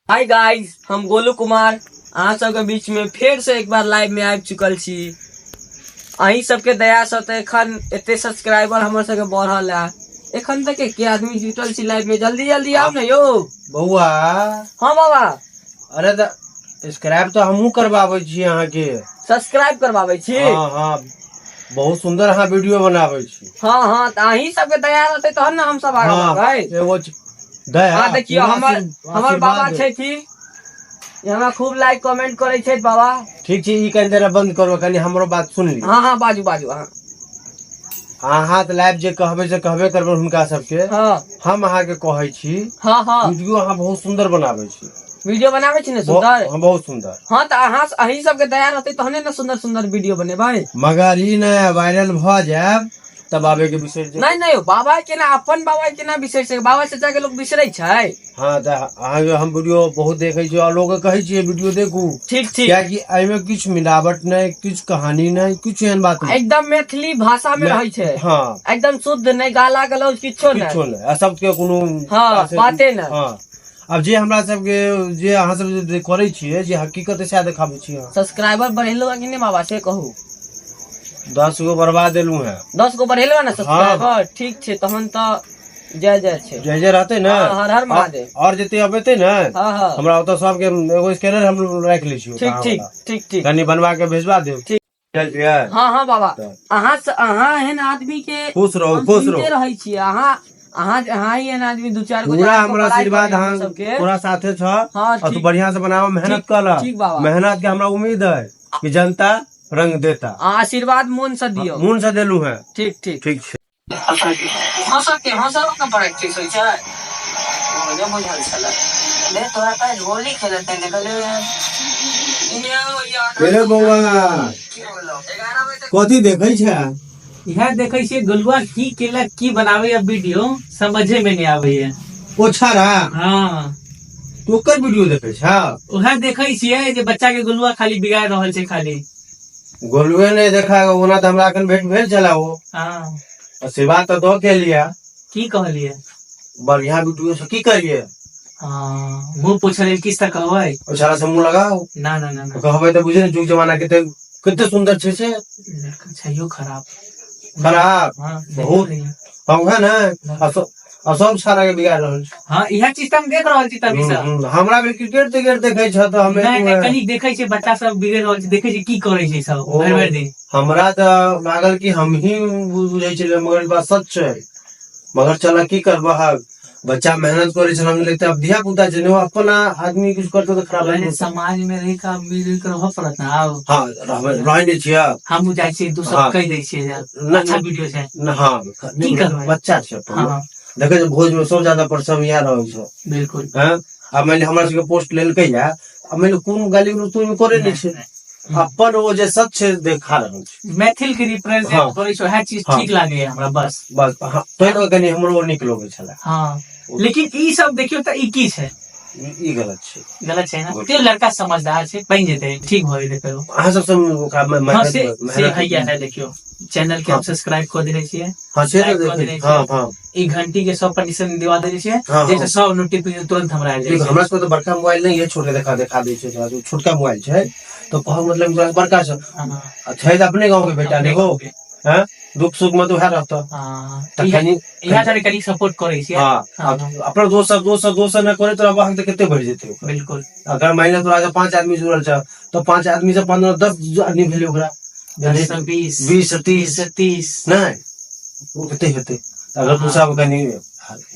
Hi guys, हम गोलू कुमार अहाँ सबके बीच में फेर से एक बार लाइव में आबि चुकल छी। अहीं सबके दया से तऽ एखन एते सब्सक्राइबर हमर सबके बढ़ल है। एखन तक के आदमी जुटल छी लाइव में, जल्दी जल्दी आउ ने यौ। बौआ। हाँ बाबा। अरे तऽ सब्सक्राइब तऽ हमहूँ करबाबै छी अहाँके। सब्सक्राइब करबाबै छी? हाँ हाँ, बहुत सुंदर अहाँ वीडियो बनाबै छी। हाँ हाँ, तऽ अहीं सबके दया रहतै तहन ने हम सब आगाँ हाँ, बढ़बै। एगो दया, हाँ, देखियौ, पूरा हमर आशीर्वाद। बाबा छथिन, ई हमरा खूब लाइक कमेंट करै छथि बाबा। ठीक छै, ई कनि देर बंद करू, कनि हमरो बात सुन ली। हाँ हाँ, बाजू बाजू अहाँ। अहाँ तऽ लाइव जे कहबै से कहबे करबै हुनका सबके। हम अहाँके कहै छी, हाँ हाँ, वीडियो अहाँ बहुत सुंदर बनाबै छी। वीडियो बनाबै छी ने सुंदर? हाँ, बहुत सुंदर। हाँ, तऽ अहीं सबके दया रहतै तहने ने सुंदर सुंदर वीडियो बनेबै। मगर ई ने वायरल भऽ जायब तब बाबे के बिसरि जायब। नहीं नहीं, बाबा के ना, अपन बाबा के ना बिसरि सकै, बाबा चाचा के लोग बिसरै छै। हाँ, तऽ अहाँके हम वीडियो बहुत देखै छी और लोग के कहै छियै वीडियो देखू। ठीक ठीक। कियाकि एहिमे किछु मिलावट नहि, किछु कहानी नहि, किछु एहन बात नहि, एकदम मैथिली भाषा में रहै छै। एकदम शुद्ध, नहि गाला गलौज किछो नहि, किछो नहि, आ सबके कोनो हाँ, बाते नहि। हाँ, आब जे हमरा सबके जे अहाँ सब जे करै छियै, जे हकीकत है सएह देखाबै छियै अहाँ। सब्सक्राइबर बढ़ेलो कि नहि बाबा से कहू? 10 गो बढ़वा देलू हैं। 10 गो बढ़ेलो ने सब्सक्राइबर? ठीक छै, तहन तऽ जय जय छै। जय जय रहतै ने। हाँ, हर हर महादेव। और जते अबेतै ने, हाँ हाँ, हमरा ओतऽ सबके एगो स्कैनर हम राखि लै छियै। ठीक ठीक ठीक ठीक। कनि बनवा के भेजवा देब। ठीक। चलियै। हाँ हाँ बाबा, तऽ। अहाँ एहन आदमी के खुश रहू, हम खुश सुनते रहू। रहै छियै। अहाँ ही एहन आदमी दू चारि गो पूरा जाके हमरा पढ़ाई आशीर्वाद करियौ अहाँ सबके। पूरा साथे छ। हाँ, और तू ठीक। बढ़िया से बनावा, मेहनत ठीक, कर ला। ठीक बाबा। मेहनत के हमरा उम्मीद है कि जनता रंग देता। अहाँ आशीर्वाद मोन से दियौ। मोन से देलू है। ठीक ठीक। ठीक छै। हँसऽ के हँसऽ के प्रैक्टिस होइ छै, नहि बुझल छलै। ले तोरा काल्हि होली खेलते देखलियौ। अरे बौआ, कथी देखै छै? इएह देखै छियै गोलुआ की केलक, की बनाबै वीडियो समझे में नहीं आबैया। ओ छाड़ा? हाँ। तू ओकर वीडियो देखै छ? उएह देखै छियै जे बच्चा के गोलुआ खाली बिगाड़ रहल छै खाली। गोलुए नहि देखा, ओना तऽ हमरा एखन भेंट भेल छला ओ। आशीर्वाद तऽ दऽ के लिया। की कहलियै? बढ़िया वीडियो से की करिए। हाँ, मुँह पूछल लेल किछ तऽ कहबै। ओ छाड़ा से मुँह लगाओ। ना ना ना ना। कहबै तऽ बुझे ने जुग जमाना कते कते सुंदर छै से। लड़का छैयो खराब। खराब? हाँ, बहुत। हाँ, उएह ने, आ सब छाड़ा के बिगाड़ रहल छै। हाँ, इएह चीज तऽ हम देख रहल छी तभी से। हमरा भी क्रिकेट तिकेट देखै छ तऽ हमे नहि नहि, कनि देखै छियै बच्चा सब बिगड़ रहल छै, देखै छियै की करै छै सब ओ। भरि भरि दिन। हमरा तऽ लागल कि हमही बुझै छलियै, मगर ई बात सच छै। मगर चल की करबह, बच्चा मेहनत करै छै, रंग लेते। आब धिया पुता छै ने, ओ अपना आदमी किछु करतै तऽ खराब वएह लगतै। समाज में रहि कऽ मिल के रहऽ पड़त ने आब। हाँ, रहबै, रहै नहि छियै। हमहूँ जाइ छियै, दू हाँ। सब कहि दै छियै जे नहि, अच्छा वीडियो छै। नहि, हाँ, की करबै? बच्चा छै अपन। हाँ। देखै छै भोज में सब ज्यादा परसम इएह रहै छै। बिल्कुल। हैं, आब मानि लिअ हमरा सबके पोस्ट लेलकै या, आब मानि लिअ कोनो गाली गलौज तो ओहिमे करै नहि छै, अपन ओ जे सच छै देखा रहल छै। मैथिल के रिप्रेजेंट करै छै, वएह चीज ठीक लागैया हमरा बस। बस, हाँ, तै लऽ कनि हमरो नीक लगै छलै। हाँ, लेकिन ई सब देखियौ तऽ ई की छै? ई गलत छै। गलत छै ने, ते लड़का समझदार छै, बनि जेतै, ठीक भऽ जेतै फेरो। अहाँ सब सब ओकरा हाँ, से हैया है। देखियौ, चैनल के हम सब्सक्राइब कऽ देने छियै। हाँ, से लाइक तऽ कऽ देखै देने छी। हाँ हाँ। ई घंटी के सब परमिशन दिवा देने छियै, हाँ। जैसे सब नोटिफिकेशन तुरंत हमरा आबि जाइ देखो, छै। हमरा सबके तऽ बड़का मोबाइल नहीं है, छोटे देखा देखा दै छै थोड़ा, छोटका मोबाइल छै तऽ कहब मतलब थोड़ा बड़का छै। आ छै तऽ अपने गाँव के बेटा अपने ने हो। गाँव के। हैं, दुख सुख में तऽ उएह रहतऽ। हाँ, तऽ इएह कनि इएह दुआरे कनि सपोर्ट करै छियै। हाँ, अपना दोस्त सब दोस्त सब दोस्त नहि करे तऽ अहाँके कते बढ़ि जेतै ओकर। बिल्कुल। अगर मानि लिअ तोरा 5 आदमी जुड़ल छै तऽ 5 आदमी से 15 10 आदमी भेलै ओकरा। 10 से 20। 20 से 30। 20 से 30। नहि, ओ कते हेतै अगर तू सब कनि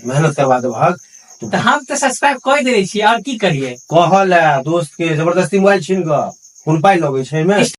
मेहनत करबा देबहक। तऽ हम तऽ सब्सक्राइब कऽ देने छियै, आओर की करियै? कहल है दोस्त के जबरदस्ती मोबाइल छीन कऽ कोन पाइ लगै छै एहिमे?